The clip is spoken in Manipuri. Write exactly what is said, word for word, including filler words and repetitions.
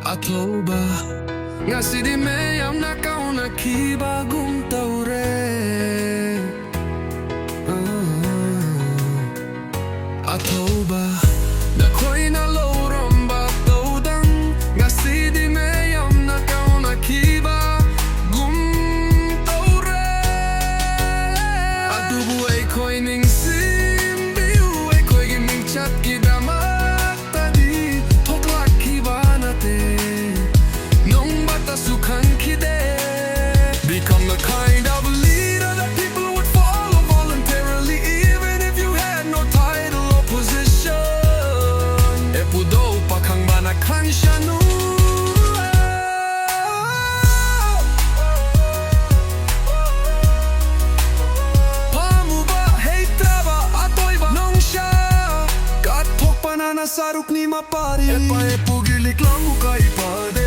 Athauba, ꯉꯁꯤꯗꯤ ꯃꯌꯥꯝꯅ ꯀꯥꯎꯅꯈꯤꯕꯒꯨꯝ ꯇꯧꯔꯦ꯫ Athauba, ꯅꯈꯣꯏꯅ ꯂꯧꯔꯝꯕ ꯊꯧꯗꯥꯡ, ꯉꯁꯤꯗꯤ ꯃꯌꯥꯝꯅ ꯀꯥꯎꯅꯈꯤꯕꯒꯨꯝ ꯇꯧꯔꯦ꯫ ꯑꯗꯨꯕꯨ ꯑꯩꯈꯣꯏ ꯅꯤꯡꯁꯤꯡꯕꯤꯌꯨ, ꯑꯩꯈꯣꯏꯒꯤ ꯃꯤꯡꯆꯠꯀꯤꯗꯃꯛꯇꯗꯤ ꯊꯣꯛꯂꯛꯈꯤꯕ ꯅꯠꯇꯦ, ꯅꯣꯡꯃꯇꯁꯨ ꯈꯟꯈꯤꯗꯦ꯫ Become the kind of leader that people would follow voluntarily, even if you had no title or position. ꯑꯦꯄꯨꯗꯧ ꯄꯥꯈꯪꯕꯅ ꯈꯟꯁꯅꯨ꯫ ꯐꯝꯃꯨꯕ ꯍꯩꯇ꯭ꯔꯕ ꯑꯇꯣꯏꯕ ꯅꯨꯡꯁꯥ ꯀꯠꯊꯣꯛꯄꯅ ꯅꯁꯥꯔꯨꯛꯅꯤ ꯃꯄꯥꯔꯤ꯫ ꯑꯦꯄꯥ ꯑꯦꯄꯨꯒꯤ ꯂꯤꯛꯂꯝ ꯎꯀꯥꯏ ꯄꯥꯗꯦ꯫